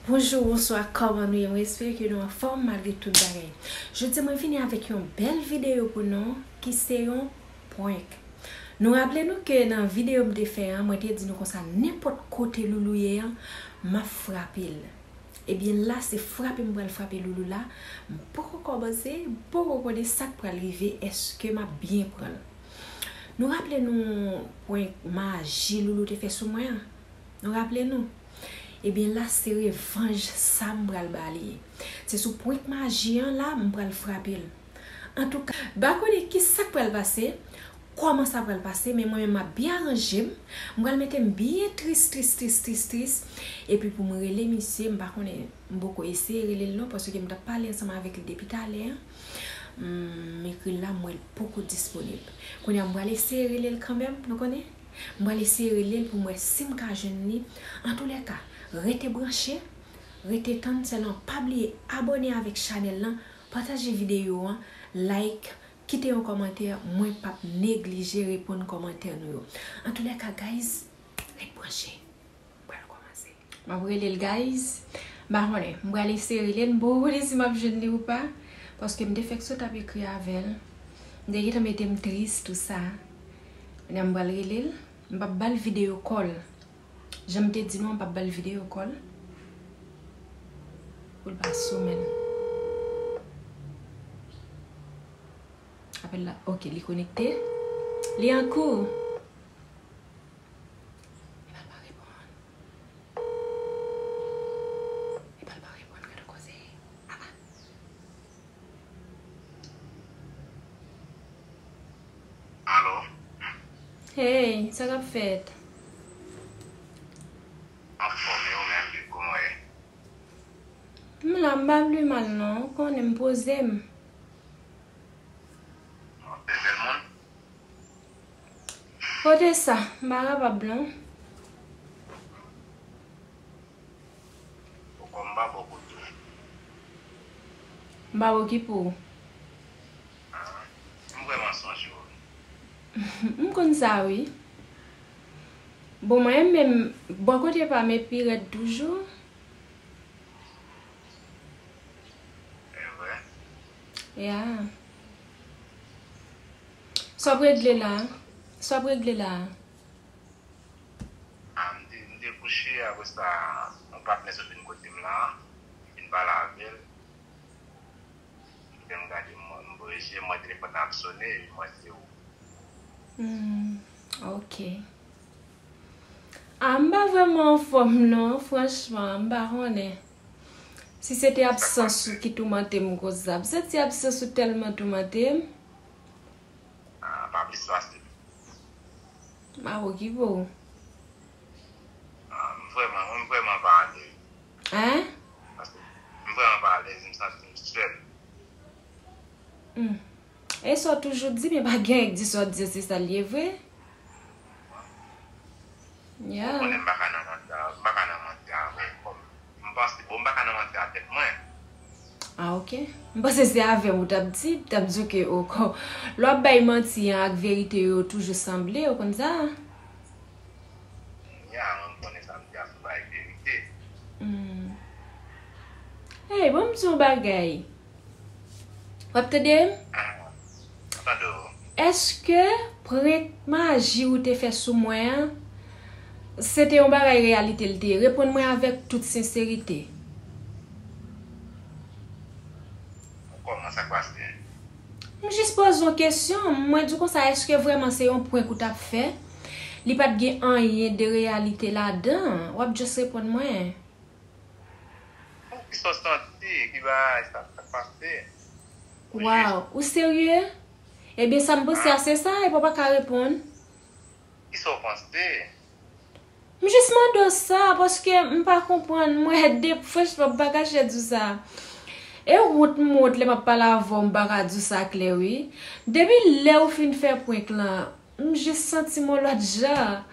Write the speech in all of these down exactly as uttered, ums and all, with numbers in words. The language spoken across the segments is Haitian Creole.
Bonjou, bonswa, kòman nou ye? Mwen espere ke nou anfòm malgre tout bagay. Jodi a mwen vini avèk yon bèl videyo pou nou ki se yon prank. Nou raple nou ke nan videyo m te fè an, mwen te di nou konsa nenpòt kote Loulou ye an, m ap frape l. Ebyen la, se frape m pral frape Loulou la. M poko kòmanse, m poko konnen sa k pral rive, èske m ap byen pran l. Nou raple nou prank maji Loulou te fè sou mwen an? Nou raple nou? Ebyen la, se revanj sa m pral ba li. Se sou prank maji an la, m pral frape l. Antouka, m pa konnen ki sa k pral pase, kòman sa pral pase, men mwen menm m ap byen aranje m. M pral mete m byen tris, tris, tris, tris, tris. Epi pou m rele misye, m pa konnen, m poko eseye rele l non, paske m t ap pale ansanm avèk li depi talè an. M ekri l la, m wè l poko disponib. Kounye a, m pral eseye rele l kanmenm, nou konnen? M pral eseye rele l pou m wè si m ka jwenn li. Antoulèka, rete branche, rete tann, sèlman pa bliye abòne avèk chanèl lan, pataje videyo an, like, kite yon kòmantè, mwen p ap neglije reponn kòmantè nou yo. Antoulèka, guys, ret branche. M pral kòmanse. M ap rele l, guys. M pa konnen. M pral eseye rele l. M poko konnen si m ap jwenn li ou pa. Paske m te fèk sot ap ekri avè l. M te gentan mete m tris, tou sa. Kounye a m pral rele l. M p ap ba l videyo call. Jan m te di nou an, m p ap ba l videyo call. Pou l pa sou men l. Apèl la, ok, li konekte. Li an kou. Epa l pa reponn. Epa l pa reponn, gade koze. Ah, ah. Alo? Hey, sa k ap fèt? Anfòm, e ou menm, kòman w ye? M la, m pa pli mal non, ou konnen m poze m. Ou se jèn moun? Kote sa? M pa kapab non. Ou konn m pa bon kote w. M pa bon ki pou ou? Ah, m vrèman sonje w. M konn sa wi. Bon, mwen menm, bò kote pa m epi rèd toujou. E vre? Ya. Sa w ap regle la? Sa w ap regle la? Ah, m te, m te kouche, apre sa, yon patnè sot vin kote m la, m vin pale avè l. Lè m gade, m, m voye je, m wè telefòn nan ap sone, epi m wè se ou. Hmm, ok. Ah, m pa vrèman anfòm non, franchman, m pa konnen. Si se te absans ou ki toumante m konsa, m santi absans ou tèlman toumante m. Ah, pa plis pase. M pa okipe w. Ah, m vrèman, mwen m vrèman pa alèz. Hein? Paske m vrèman pa alèz, m santi m sèl. Hmm. E sa w toujou di, men pa gen anyen k di sa w di, se sa l ye vre. Ya. Ou konnen m pa ka nan manti, m pa ka nan manti avè w. Kòm m panse, bon, m pa ka nan manti a tèt mwen. Ah, ok. M panse se avè m ou t ap di, m t ap di w ke ou ko-, lè w ap bay manti an ak verite yo toujou sanble, ou konn sa? Ya, mwen m konnen sa m di a se bay verite. Hmm. Hey, bon, m di yon bagay. W ap tande m? Ah, m ap tande w. Èske prank maji ou te fè sou mwen an, se te yon bagay reyalite l te ye? Reponn mwen avèk tout senserite. Kòman sa k pase? M jis poze w kesyon, mwen di w konsa, èske vrèman se yon prank ou t ap fè? Li pa t gen anyen de reyalite ladan, w ap just reponn mwen. Bon, ki sa w santi? Ki bagay sa? Sa k pase? Ou jis... Waw, ou serye? Ebyen, sa m panse a se sa, epi w pa ka reponn. Ki sa w panse? M jis mande w sa, paske m pa konprann. Mwen, de, franchman, m pa kache di w sa. E wont m wont lè m ap pale avè w, m pa ka di w sa klè, wi. Depi lè ou fin fè prank lan, m jis santi m yon lòt jan.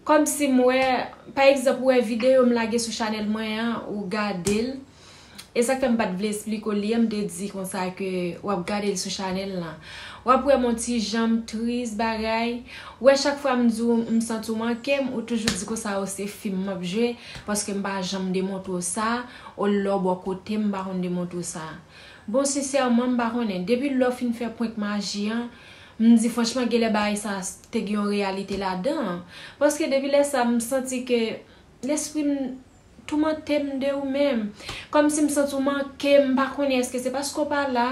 Kòmsi m wè, pa egzanp, ou wè videyo m lage sou chanèl mwen an, ou gade l, E sa k fè m pa t vle esplike w li an, m te di konsa ke w ap gade l sou chanèl lan. W ap wè m on ti jan m tris bagay. W wè chak fwa m di w m santi w manke m, ou toujou di konsa w se fim m ap jwe, paske m pa janm demontre w sa, ou lè w bò kote m, m pa konn demontre w sa. Bon, sensèman, m pa konnen. Depi lè w fin fè prank maji an, m di franchman, genlè bagay sa te gen yon reyalite ladan. Paske depi lè sa, m santi ke lespri m toumante m de ou menm. Kòmsi m santi w manke m, m pa konnen èske se paske w pa la,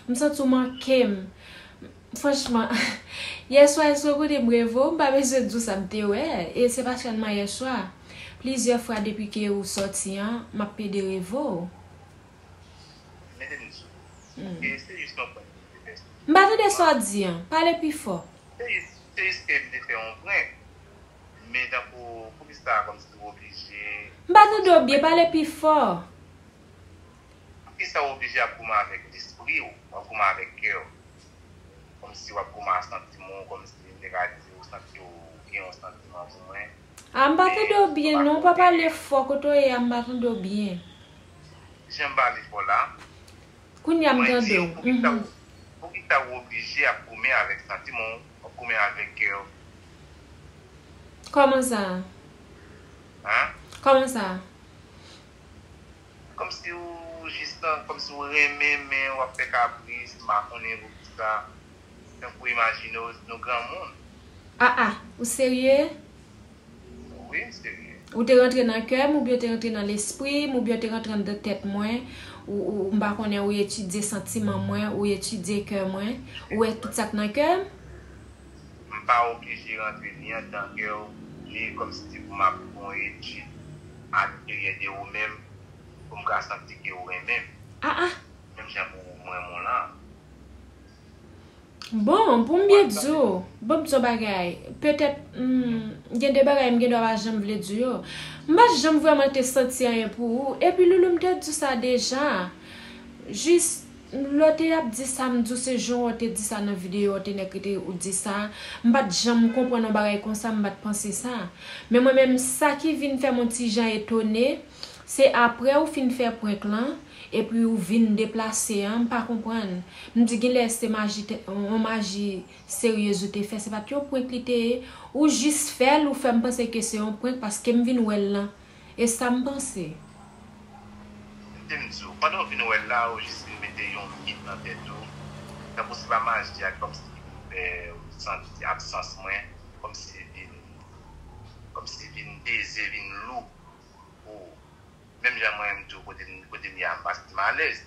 m santi w manke m. Franchman, yèswa, èske w konnen m reve w? M pa bezwen di w sa m te wè. E se pa sèlman yèswa. Plizyè fwa depi ke ou sòti an, m ap plede reve w. Mete m sou. Hmm. E se jis yon prank m te fè. M pa tande sa w di an. Pale pi fò. Se jis, se jis ke m te fè yon prank. Men tankou, poukisa kòmsi w oblije. M pa tande w byen, pale pi fò. Poukisa w oblije ap goumen avèk lespri w, w ap goumen avèk kè w? Kòmsi w ap goumen ak santiman w, kòmsi m te ka di w santi w gen yon santiman pou mwen. A, m pa tande w byen non, pa pale fò, kote w ye a, m pa tande w byen. Jan m pale fò la. Kounye a m tande w. Mwen di w, poukisa w, poukisa w oblije ap goumen avèk santiman w, ap goumen avèk kè w? Kòman sa? Hein? Kòman sa? Kòmsi w jis nan, kòmsi w renmen, men w ap fè kapris, m pa konnen poukisa. Tankou imajine w, nou granmoun. Ah, ah, ou serye? Wi, m serye. Ou te rantre nan kè m, oubyen w te rantre nan lespri m, oubyen w te rantre anndan tèt mwen, ou, ou, m pa konnen, ou etidye santiman mwen, ou etidye kè mwen, ou wè tout sa k nan kè m? M pa oblije rantre ni anndan kè w, ni kòmsi pou m ap fè yon etid a lenteryè de ou menm, pou m ka santi ke w renmen m. Ah, ah. Menm jan pou mwen, mwen lan. Bon, pou m byen di w, ban m di w yon bagay. Petèt, hmm, gen de bagay m gen dwa pa janm vle di w yo. M pa t janm vrèman te santi anyen pou ou. Epi, Loulou, m te di w sa deja. Jis, lè w te ap di sa, m di w se jan w te di sa nan videyo, w te nèk rete ou di sa. M pa t janm konprann yon bagay konsa, m pa t panse sa. Men mwen menm, sa ki vin fè m yon ti jan etone, se aprè ou fin fè prank lan, epi ou vin deplase an, m pa konprann. M di genlè se maji te, yon maji seryez ou te fè, se pa t yon prank li te ye. Ou jis fè l, ou fè m panse ke se yon prank paske m vin wè l lan. E sa m panse. M te m di w, pandan w vin wè l la, ou jis vin mete yon mit nan tèt ou. Tankou se pa maji a, kòmsi ki vin fè ou santi absans mwen, kòmsi vin, kòmsi vin peze, vin lou pou ou. Menm jan mwen menm tou, kote m, kote m ye a, m pa santi m alèz.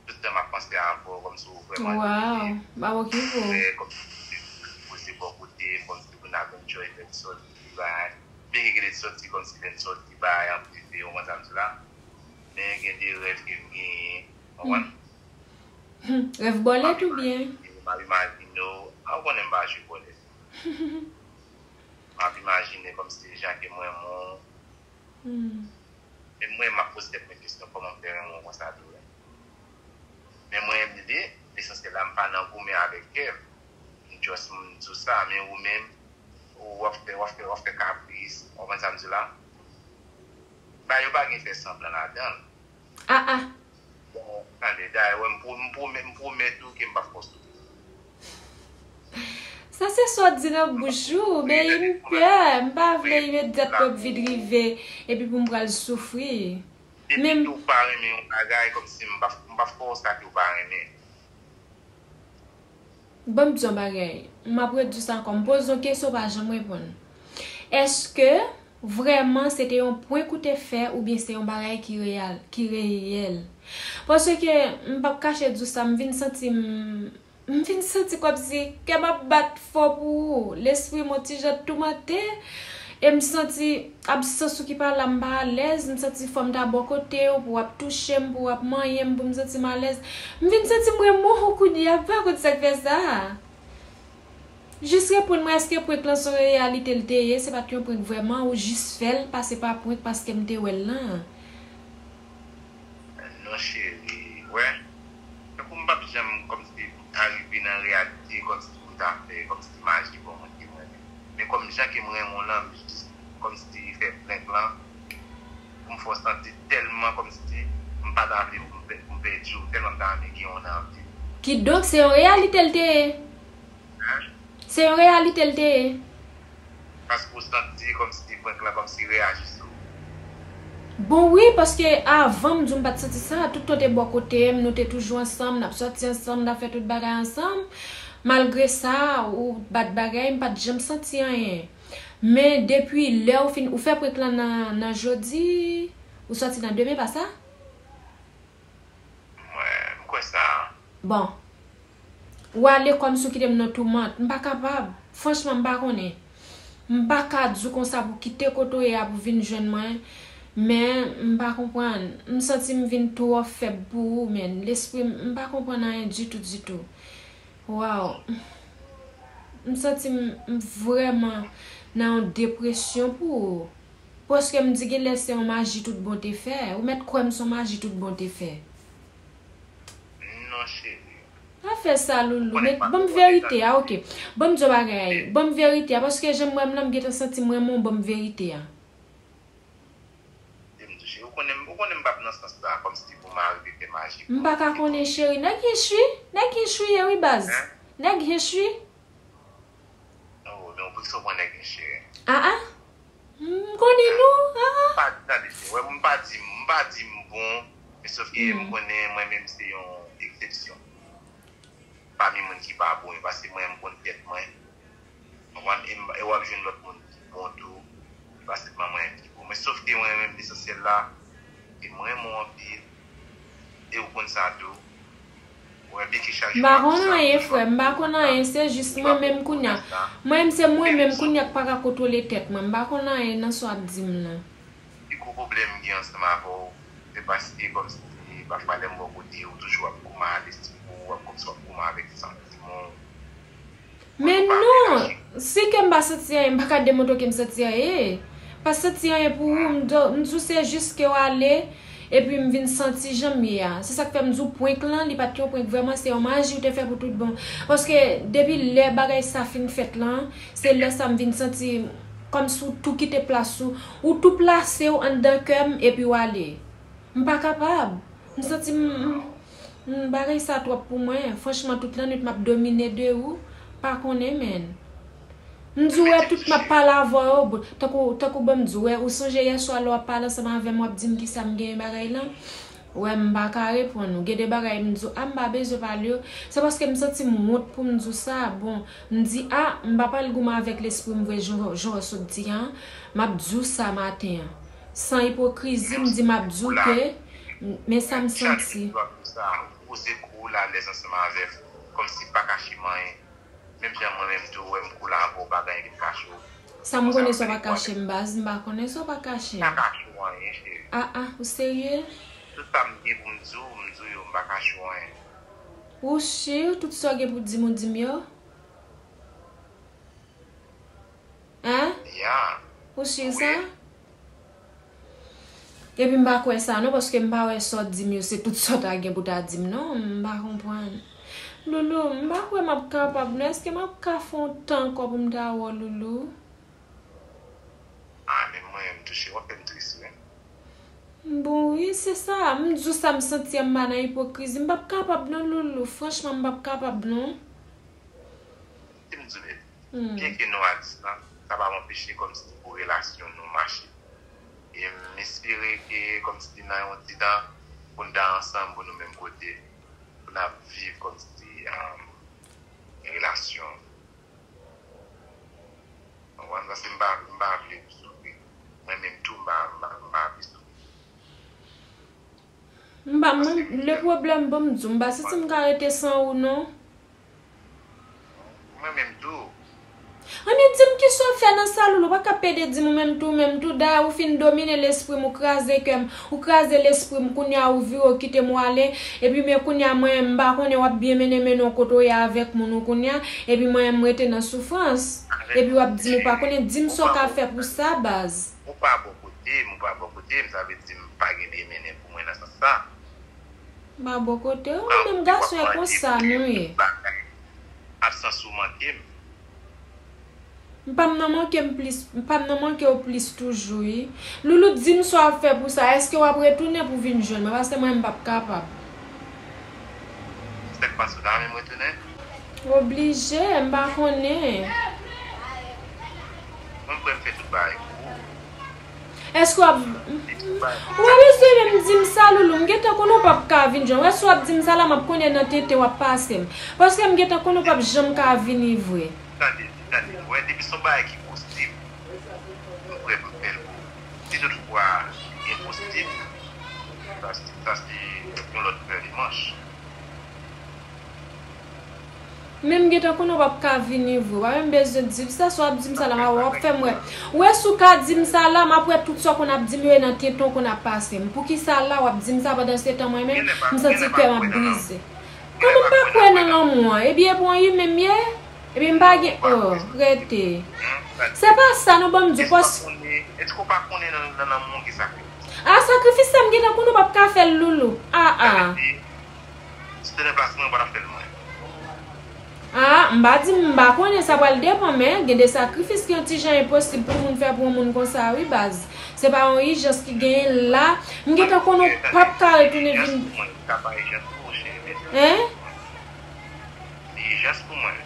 Tout tan m ap panse avè w, kòmsi w vrèman. Wow, ba w ki vo. Vrè, kòmsi w poze bò kote m, kòmsi w vin ap enjoy fè ti sòti, bay. Byen gen de sòti, kòmsi lè n sòti, bay, an prive, w konprann sa m di la. Men gen de rèv ke m genyen, w konprann? Hmm. Rèv bòlèt oubyen? M ap imajine w, a, w konnen m pa jwe bòlèt. M ap imajine kòmsi jan ke m renmen w. Hmm. Men mwen, m ap poze tèt mwen kesyon, kòman m fè renmen w konsa tou, wi. Men mwen, m li, lesansyèl la, m pa nan goumen avèk kè m. M just, m di w sa, men ou menm, ou w ap fè, w ap fè, w ap fè kapris, w konprann sa m di w la? Bagay yo pa gen fè sanblan ladan l. Ah, ah. Bon, tande, dayè, wè, m pwo-, m pwomè-, m pwomèt ou ke m p ap fè w soufri. Sa se sa w di nan bouch ou, men m pè, m pa vle imedyatman w ap vin rive, epi pou m pral soufri. Depi ke w pa renmen yon bagay, kòmsi m p ap, m p ap fè w sa ke w pa renmen. Ban m di w yon bagay. M ap redi w sa ankò. M poze w kesyon, w pa janm reponn. Èske vrèman se te yon prank ou te fè oubyen se yon bagay ki reyal, ki reyèl? Paske m p ap kache di w sa, m vin santi m, m vin santi kòmsi kè m ap bat fò pou ou. Lespri m yon ti jan toumante. E m santi absans ou ki pa la, m pa alèz, m santi fò m ta bò kote w, pou w ap touche m, pou w ap manyen m, pou m santi m alèz. M vin santi m renmen w kounye a, m pa konn sa k fè sa. Jis reponn mwen, èske prank lan se yon reyalite l te ye, se pa t yon prank vrèman, ou jis fè l pase pa prank paske m te wè l lan? Non, cheri, wè. Tankou m p ap janm kòmsi arive nan reyalite, kòmsi pou m ta fè, kòmsi maji pou mwen ki mwen menm. Men kòm jan ke m renmen w lan, m jis kòmsi fè prank lan, pou m fè w santi tèlman kòmsi M pa ta vle pou m pè-, pou m pèdi w, tèlman m ta renmen gen w nan vi m. Kidonk, se yon reyalite l te ye. Hein? Se yon reyalite l te ye. Paske w santi kòmsi prank lan kòmsi reyaji sou ou. Bon, wi, paske avan m di w m pa t santi sa, tout tan w te bò kote m, nou te toujou ansanm, n ap sòti ansanm, n ap fè tout bagay ansanm. Malgre sa, ou bat bagay, m pa t janm santi anyen. Men depi lè ou fin, ou fè prank lan nan, nan jodi, ou sòti nan demen, pa sa? Mwen, m kwè sa. Bon. W ale kòmsi w kite m nan toumant. M pa kapab. Franchman, m pa konnen. M pa ka di w konsa pou kite kote w ye a pou vin jwenn mwen. Men, m pa konprann. M santi m vin twò fèb pou ou, men. Lespri m, m pa konprann anyen ditou, ditou. Waw. M santi m, m vrèman nan yon depresyon pou ou. Paske m di genlè se yon maji tout bon te fè. Ou mèt kwè m se yon maji tout bon te fè. Non, cheri. Pa fè sa, Loulou. Ou konnen m pa twò detan. Ban m verite a, ok. Ban m di w bagay. Ban m verite a, paske jan m wè m lan, m gentan santi m renmen w, ban m verite a. Di m tou, cheri. Ou konnen, ou konnen m p ap nan sans sa, kòmsi pou m arive fè maji pou ou. M pa ka konnen, cheri. Nèg Hinch wi. Nèg Hinch ou ye wi, baz. Hein? Nèg Hinch wi. Oh, men ou poukisa w pran nèg Hinch, cheri? Ah, ah. M konnen nou. Ah, ah. Pa di tande, cheri. Wè, m pa di, m pa di m bon, men sòf ke m konnen mwen menm se yon eksepsyon pami moun ki pa bon yo, paske mwen, m konn tèt mwen. Konprann? E m, e w ap jwenn lòt moun ki bon tou, ki pa sèlman mwen ki bon. Men sòf ke mwen menm, lesansyèl la, e m renmen w anpil, e ou konn sa tou. Ou wè, byen ke chak jou m ap di sa, m pa konn anyen, frè, m pa konn anyen, se jis mwen menm kounye a. Mwen menm, se mwen menm kounye a k pa ka kontwole tèt mwen, m pa konn anyen nan sa w ap di m lan. Pi gwo pwoblèm m gen ansanm avè w, se paske kòmsi pafwa lè m bò kote ou toujou ap kouman a lespri w, w ap kòmsi w ap kouman avèk santiman w. Men non, si ke m pa santi anyen, m pa ka demontre ke m santi anyen. Pa santi anyen pou ou, m di, m di w se jis ke w ale, epi m vin santi jan m ye a. Se sa k fè m di w prank lan, li pa t yon prank vrèman, se yon maji ou te fè pou tout bon. Paske depi lè bagay sa fin fèt lan, se lè sa m vin santi kòmsi w tou kite plas ou, ou tou plase w anndan kè m epi w ale. M pa kapab. M santi m, m, m, bagay sa twòp pou mwen. Franchman, tout lannwit m ap domine de ou. Pa konnen, menn. M di w, wè, tout m ap pale avè w, bon, tankou, tankou ban m di w, wè, ou sonje yèswa lè w ap pale ansanm avè m, w ap di m kisa m genyen bagay lan? Wè, m pa ka reponn ou. Gen de bagay m di w, a, m pa bezwen pale yo. Se paske m santi m wont pou m di w sa. Bon, m di, a, m pa pral goumen avèk lespri m vre, jan, jan w sot di an. M ap di w sa maten an. San ipokrizi, m di, m ap di w ke, men sa m santi. Ou poze kou w la alèz ansanm avè m, kòmsi pa kache m anyen. Menm jan mwen menm tou, ou wè m kou la avè w, pa gen anyen ki m kache w. Sa m konnen sa w pa kache m, baz, m pa konnen sa w pa kache m. M pa kache w anyen, cheri. Ah, ah, ou serye? Tout sa m gen pou m di w, m di w yo, m pa kache w anyen. Ou si tout sa w gen pou di m, ou di m yo? Hein? Ya. Ou si sa? Wi. Epi m pa kwè sa non, paske m pa wè sa w di m yo, se tout sa w ta gen pou w ta di m non, m pa konprann. Loulou, m pa kwè m ap kapab non, èske m ap ka fè yon tan ankò pou m ta wè w, Loulou? Ah, men mwen, m touche, w ap fè m tris, wi. Bon, wi, se sa, m di w sa m santi an, m pa nan ipokrizi, m p ap kapab non, Loulou, franchman, m p ap kapab non. Kite m di w, byenke nou a distans, sa pa anpeche kòmsi pou relasyon nou mache. E m espere ke kòmsi nan yon ti tan, pou n ta ansanm, pou nou menm kote, pou n ap viv kòmsi, um, relasyon. Konprann? Paske m pa, m pa vle ou soufri. Mwen menm tou, m pa, m pa, m pa vle soufri. M pa, mwen, le pwoblèm, bon, m di w, m pa santi m ka rete san ou non. Mwen menm tou. Anben, di m kisa w fè nan sa, Loulou, ou pa ka pede di m ou menm tou, ou menm tou. Dayè, ou fin domine lespri m, ou kraze kè m, ou kraze lespri m, kounye a ou vire, ou kite m, ou ale. Epi, men kounye a, mwen, m pa konnen w ap byen mennen, mennen w kote w ye avèk moun ou kounye a. Epi, mwen, m rete nan soufrans. Epi, w ap di m ou pa konnen, di m sa w ka fè pou sa, baz. Ou pa bò kote m, ou pa bò kote m, sa vle di m pa gen byen mennen pou mwen nan sans sa. M pa bò kote w, nou menm gason e konsa nou ye. Absans ou manke m. M pa m nan manke m plis, m pa m nan manke w plis toujou, wi. Loulou, di m sa w ap fè pou sa. Èske w ap retounen pou vin jwenn mwen? Paske mwen, m p ap kapab. Sa k pase, w ta renmen m retounen? Oblije, m pa konnen. Mwen, m prè m fè tout bagay pou ou. Èske w ap. Ou pa bezwen menm di m sa, Loulou. M gentan konnen w p ap ka vin jwenn. Wè, si w ap di m sa la, m ap konnen nan tenten w ap pase m. Paske m gentan konnen w p ap janm ka vini vre. Tande, tande. Wè, depi se yon bagay ki posib, m prè pou m fè l pou ou. Si toutfwa li enposib, sa se, sa se yon lòt pè de manch. Men m gentan konnen w p ap ka vini vre. W pa menm bezwen di m sa, si w ap di m sa la, w ap fè m wè. Ou wè, si w ka di m sa la, m ap wè tout sa w konn ap di m yo e nan tenten w konn ap pase m. Poukisa la w ap di m sa pandan se tan mwen menm, m santi kè m ap brize? Kòman m pa kwè nan lanmou an? Ebyen, e bon, wi, menm ye? Ebyen, m pa gen. Oh, rete. Se pa sa, non, ban m di w, pòs. Èske w pa konnen nan, nan lanmou an gen sakrifis? A, sakrifis sa, m gentan konnen w p ap ka fè l, Loulou. A, a. Sa vle di, si w te nan plas mwen, ou pa t ap fè l mwen. A, m pa di, m pa konnen, sa pral depann, men gen de sakrifis ki yon ti jan enposib pou moun fè pou yon moun konsa, wi, baz. Se pa yon ijans ki genyen la. M gentan konnen w p ap ka retounen vin. Ijans pou mwen, sa pa ijans pou ou, cheri. Hein? Ijans pou mwen.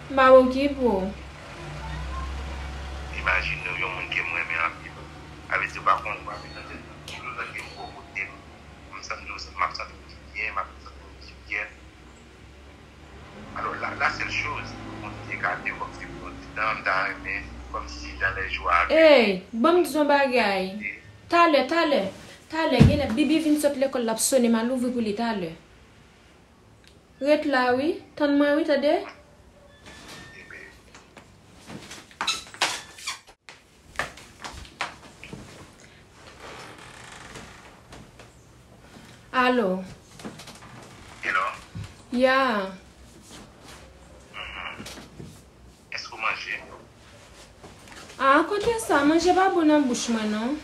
M pa okipe w. Imajine w yon moun ke m renmen anpil. Sa vle di w pa konn, w pa met nan tèt ou. Tout lè ke m bò kote m, m santi, m ap santi m pi byen, m ap santi m pi fyè. Alò, la, la seule chose, Bondye ka di w kòmsi pou yon ti tan, m ta renmen, kòmsi dans les jours à venir. Ey, ban m di w yon bagay. Talè, talè, talè, genlè Bibi vin sot lekòl, l ap sone, m al ouvri pou li talè. Ret la wi, tann mwen wi, tande. Alo. Hello. Ya. Mhm. Èske w manje? Ah, kote sa? Manje pa bon nan bouch mwen, non.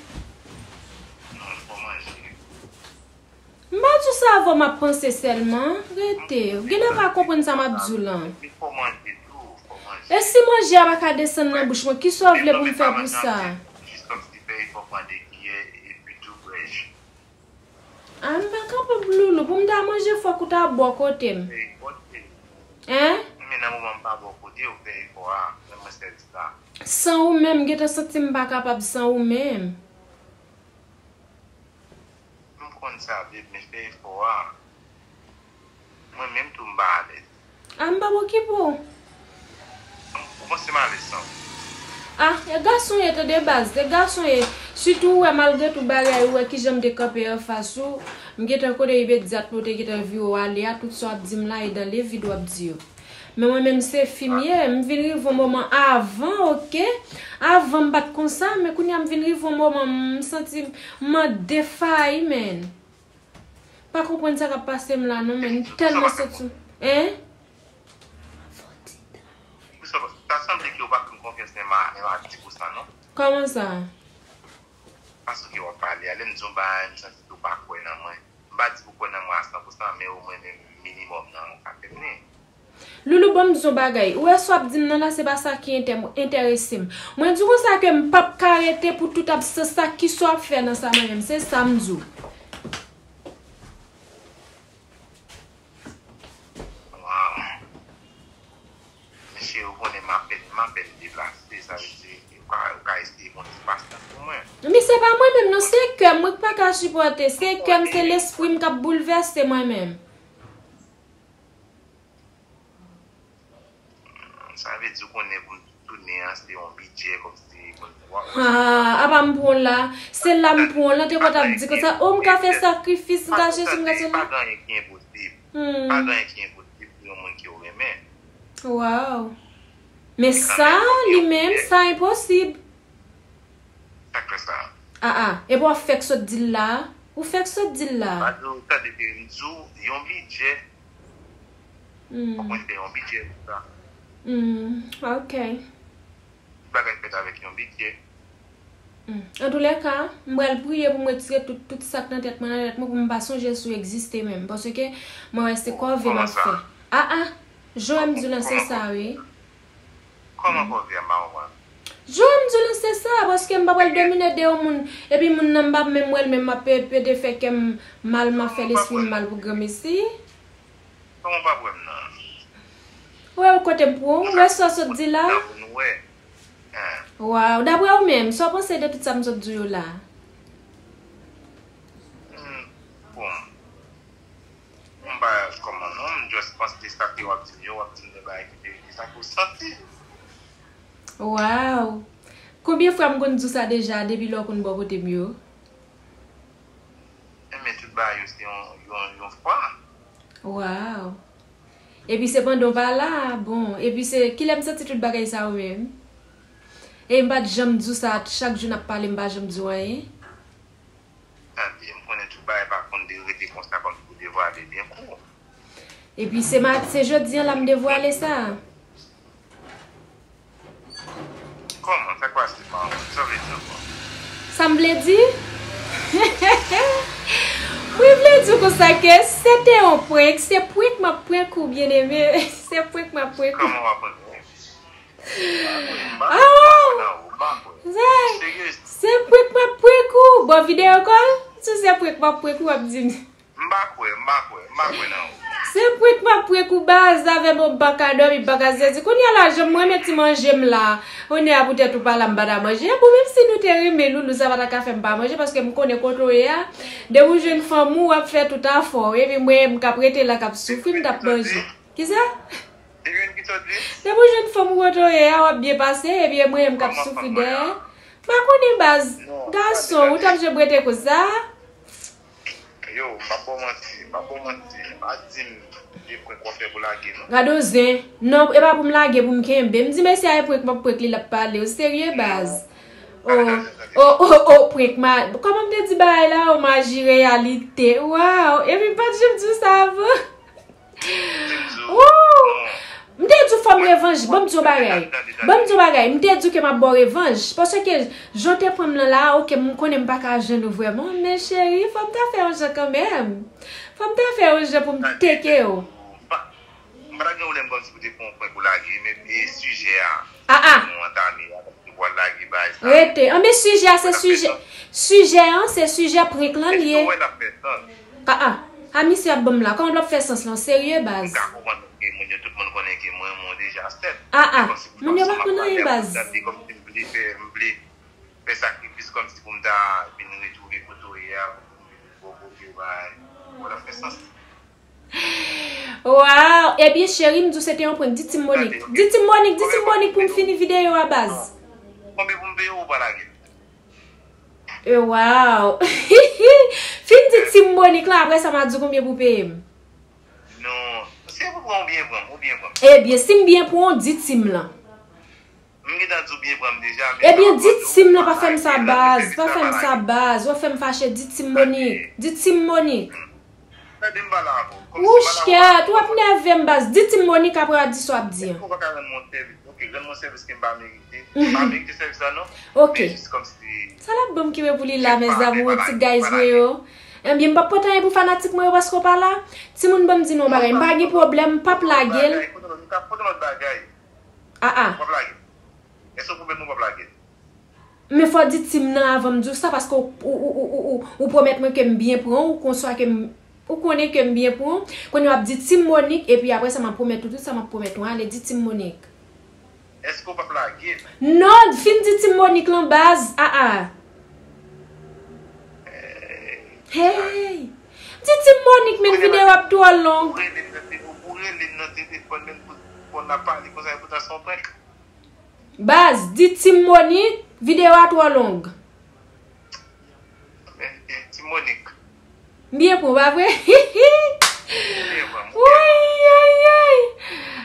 Non, fò manje. M pa di w sa avè w m ap panse sèlman. Rete. Ou genlè pa konprann sa m ap di w lan. Fò manje tou, fò manje. E si manje a pa ka desann nan bouch mwen, kisa w vle pou m fè pou sa? Jis kòmsi fè efò pran de kiyè epi tou bwè ji. Ah, m pa kapab, Loulou. Pou m ta manje, fòk ou ta bò kote m. Hein? Men nan moman m pa bò kote w, fè efò a. Men mwen sèvis la. San ou menm, m gentan santi m pa kapab san ou menm. M konn sa, babe, men fè efò a. Mwen menm tou m pa alèz. Ah, m p ap okipe w. Ou panse m alèz san ou? Ah, e gason ye tande baz, e gason ye. Sitou ou wè malgre tout bagay, ou wè kijan m te kanpe anfas ou. M gentan konnen imedyatman ou te gentan vire w ale a, tout sa w ap di m la e dans le vide w ap di yo. Men mwen menm se fi m ye, m vin rive yon moman avan, oke? Avan m pa t konsa, men kounye a m vin rive yon moman, m santi m an defayi, menn. Pa konprann sa k ap pase m la non, menn. M tèlman santi m, hein? Ta sanble ke ou pa fè m konfyans menm a, menm a dis pou san non. Kòman sa? Fason ke w ap pale a, lè m di yon bagay, m santi ke w pa kwè nan mwen. M pa di pou kwè nan mwen a san pou san, men omwen menm minimòm nan ou ka fè m li. Loulou, ban m di w yon bagay. Ou wè sa w ap di m nan la, se pa sa ki entè-, enterese m. Mwen di w konsa ke m p ap ka rete pou tout absans sa, kisa w ap fè nan sa mwen menm? Se sa m di w. Waw. Mesye, ou konnen m apèn, m apèn deplase, sa vle di, ou ka, ou ka eseye pran ti pasyans pou mwen. Men se pa mwen menm non, se kè m, mwen k pa ka sipòte. Se kè m, se lespri m k ap boulvèse mwen menm. Sa vle di ou konnen pou m tounen an, se yon bidjè, kòmsi pou m. Ah, apa m pran w la? Se la m pran w la, te konn ap di konsa, oh, m ka fè sakrifis, m ka sesi, m ka sela. Pa gen anyen ki enposib. Hmm. Pa gen anyen ki enposib pou yon moun ke w renmen. Waw. Men sa, li menm, sa enposib. Sa k fè sa? Ah, ah. Epi w ap fèk sot di l la? Ou fèk sot di l la? M pa di w, tande ke m di w, yon bidjè. Hmm. Fòk mwen fè yon bidjè pou sa. Hmm, ok. Tout bagay fèt avèk yon bidjè. Hmm. Antoulèka, m pral priye pou m retire tout, tout sa k nan tèt mwen, nan tèt mwen, pou m pa sonje si w egziste menm. Paske mwen wè se kòve m ap fè. Ah, ah. Jan m di w lan, se sa, wi. Kòman kò vye a, m pa konprann. Jan m di w lan se sa, paske m pa pral domine de yon moun, epi moun nan m pa menm wè l, men m ap pe-, pede fè kè m mal, m ap fè lespri m mal pou granmesi. Kòman w p ap wè m nan? Wè kote m pran w, wè sa w sot di la. Nan pou nou wè. Hein. Waw, daprè ou menm, sa w panse de tout sa m sot di w yo la? Hmm, bon. M pa kòman non, m just panse de sa ke w ap di m yo, w ap di m de bagay ki verite, sa ke w santi. Waw! Konbyen fwa m konn di w sa deja, depi lè w konn bò kote m yo? Enben, tout bagay yo se yon, yon, yon fwa. Waw! Epi se pandan w pa la, bon, epi se kilè m santi tout bagay sa yo menm? E m pa t janm di w sa, chak jou n ap pale, m pa janm di w anyen? Tande, m konnen tout bagay pa konn de rete konsa kòmsi pou devwale byen kou. Epi se ma-, se jodi a la m devwale sa. Kòman? Sa k pase pa w? Sa w vle di ankò? Sa m vle di? Mwen vle di w konsa ke se te yon prank, se prank m ap prank ou, byeneme. Se prank m ap prank ou. Kòman w ap prank mwen? M pa kwè, m pa kwè nan ou, m pa kwè. Zay, se prank m ap prank ou. Bon, videyo kòl, si se prank m ap prank ou, w ap di m. M pa kwè, m pa kwè, m pa kwè nan ou. Se prank m ap prank ou baz, avè m ou pa ka dòmi, pa ka sezi. Kounye a la, jan m renmen ti manje m la, kounye a poutèt ou pa la, m pa ta manje. Bon, menm si nou te renmen loulou, sa pa ta ka fè m pa manje, paske m konnen kote w ye a, depi w jwenn fanm ou, w ap fè tout afè w. Epi mwen, m k ap rete la, k ap soufri, m t ap manje. Kisa? Depi w jwenn fanm ou kote w ye a, w ap byen pase, epi e mwen menm k ap soufri dèyè. M pa konnen baz. Gason, ou t ap jwe brete konsa? Yo, m p ap ba w manti, m p ap ba w manti. Pa di m de prank w ap fè pou lage non. Gade w zen. Non, e pa pou m lage, pou m kenbe. M di mesye a e prank m ap prank li, l ap pale. Ou serye baz? O, o, o, o, prank ma-, kòman m te di bagay la? O, maji reyalite. Waw, epi m pa t janm di w sa avan. Woo! M te di w fò m revanj. Ban m di w bagay. Ban m di w bagay. M te di w ke m ap ba w revanj. Paske jan w te pran m nan la, oke, m konnen m pa ka jwenn ou vrèman, men cheri, fò m ta fè yon jan kanmenm. Fò m ta fè yon jan pou m teke w. M pa ta gen pwoblèm kòmsi pou te pran yon prank pou lage, men e sijè a. Ah, ah. Nou antame a. Ou pral lage bagay sa. Rete. Anben sijè a se sijè. Sijè an se sijè prank lan li ye. Èske w wè l ap fè sans? Ah, ah. A misye ap ban m la. Kòman l ap fè sans lan? Serye baz. M ka konprann paske moun yo, tout moun konnen ke mwen, mwen deja sèt. Ah, ah. Moun yo pa konn anyen baz. Se kòmsi m vle fè, m vle fè sakrifis kòmsi pou m ta vin retwouve kote w ye a, pou m vin bò kote w bagay. Ou wè l ap fè sans. Waw! Ebyen cheri, m di w se te yon prank. Di Team Monique. Di Team Monique, di Team Monique pou m fini videyo a baz. Konbyen pou m peye w ou pa lage? E waw! Fin di Team Monique lan, apre sa m a di w konbyen pou peye m. Non, se pou pran ou byen pran m, ou byen pran m. Ebyen, si m byen pran w, di Team lan. M gentan di w byen pran m deja, men. Ebyen, di Team lan pa fè m sa baz, pa fè m sa baz, w ap fè m fache, di Team Monique, di Team Monique. Tande m pale avè w. Wouch kèt, w ap nève m baz, di Team Monique apre w a di sa w ap di an. Èske w pa ka rann mwen yon sèvis? Oke, rann mwen yon sèvis ke m pa merite. M pa merite sèvis la non. Oke. Men jis kòmsi. Sa l ap ban m ki mwen pou li la, mezanmi, ti guys mwen yo. Ebyen, m p ap pote anyen pou fanatik mwen yo paske w pa la. Timoun, ban m di nou yon bagay, m pa gen pwoblèm, m p ap lage l. Kote lòt bagay? Ah, ah. Ou p ap lage l? Èske w pwomèt mwen w p ap lage l? Men fò w di Team nan avan m di w sa, paske w, ou, ou pwomèt mwen ke m byen pran w, konswa ke m, ou konnen ke m byen pran w. Kounye a w ap di Team Monique, epi apre sa m ap pwomèt ou tout sa m ap pwomèt ou. Ale, di Team Monique. Èske w p ap lage l? Non, fin di Team Monique lan baz. Ah, ah. Hey! Di Team Monique, men videyo ap twò long. Ou rele m nan te-, ou rele m nan telefòn, men pou, pou n ap pale konsa, e poutan se yon prank. Baz, di Team Monique, videyo a twò long. Men, eh, Team Monique. M byen pran w, pa vre? Ou byen pran m, ou byen pran m. Woy, ay, ay.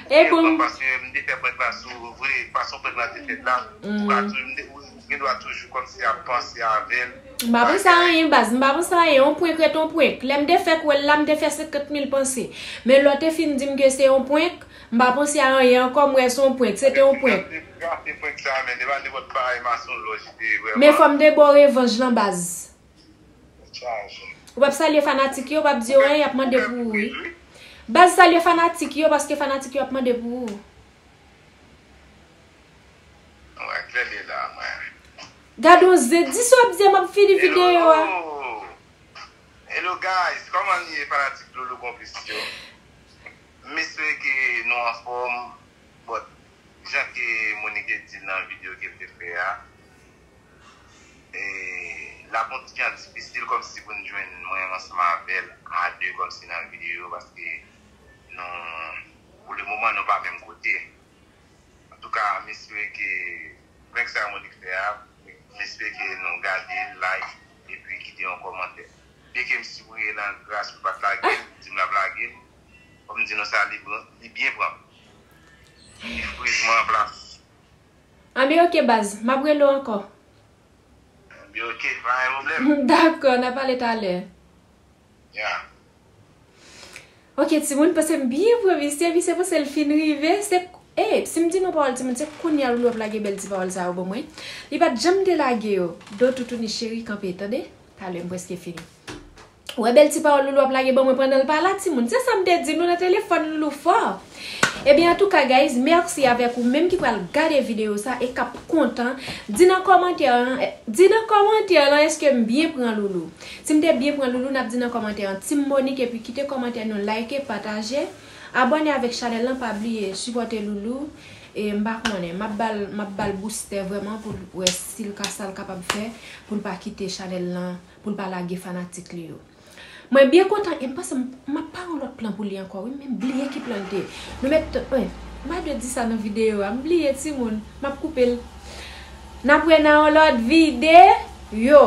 E bon. Ou byen pran m, paske m te fè prank la sou ou vre, fason prank la te fèt la. Ou ka toujou, m te, ou gen dwa toujou kòmsi ap panse avè l. M pa panse a anyen, baz, m pa panse a anyen. Yon prank ret yon prank. Lè m te fèk wè l la, m te fè senkant mil panse. Men lè w te fin di m ke se yon prank, m pa panse a anyen ankò, m wè se yon prank, se te yon prank. Gate prank sa, men, e pa nenpòt bagay masonlòj li te ye vrèman. Men fò m te ba w revanj lan, baz. Ou p ap salye fanatik yo, ou p ap di yo anyen, y ap mande pou ou, wi. Baz, salye fanatik yo, paske fanatik yo ap mande pou ou. Li la, mwen. Gade yon zen, di sa w ap di a, m ap fini videyo a. Hello guys, kòman ye fanatik Loulou Konplis yo? M espere ke nou anfòm, but jan ke Monique te di nan videyo ke l te fè a, e, l ap yon ti jan difisil kòmsi pou n jwenn mwen ansanm avè l a de kòmsi nan videyo, paske nou, pou le moman, nou pa menm kote. Antouka, m espere ke prank sa Monique fè a, m espere ke nou gade l, like, epi kite yon kòmantè. Byen ke m sipriye nan gras pou l pa t lage l, di m l ap lage l. Fò m di nou sa, li, li byen pran. Li friz mwen an plas. Anben, ok, baz. M ap rele w ankò. Anben, ok, pa gen pwoblèm. Dakò, n a pale talè. Ya. Ok, timoun, paske m byen pran misye, misye panse l fin rive. Se, e, si m di nou pawòl, timoun, se kounye a Loulou ap lage bèl ti pawòl sa yo ban mwen. Li pa t janm te lage yo. Do toutouni cheri, kanpe, tande? Talè, m prèske fini. Ou wè bèl ti pawòl Loulou ap lage ban mwen pandan l pa la, timoun. Se sa m te di nou nan telefòn Loulou fò. Ebyen, antouka, guys, mèsi avèk ou menm ki pral gade videyo sa e k ap kontan. Di nan kòmantè an, di nan kòmantè lan, èske m byen pran Loulou? Si m te byen pran Loulou, n ap di nan kòmantè an Team Monique, epi kite kòmantè nou, like, pataje, abòne avèk chanèl lan, pa bliye sipòte Loulou. E m pa konnen, m ap ba l, m ap ba l boustè vrèman pou l wè si l ka, sa l kapab fè pou l pa kite chanèl lan, pou l pa lage fanatik li yo. Mwen byen kontan e m panse m, m ap pare yon lòt plan pou li ankò, wi, men m bliye ki plan l te ye. Nou mèt, wi, m pa dwe di sa nan videyo a, m bliye timoun, m ap koupe l. N ap wè nan yon lòt videyo.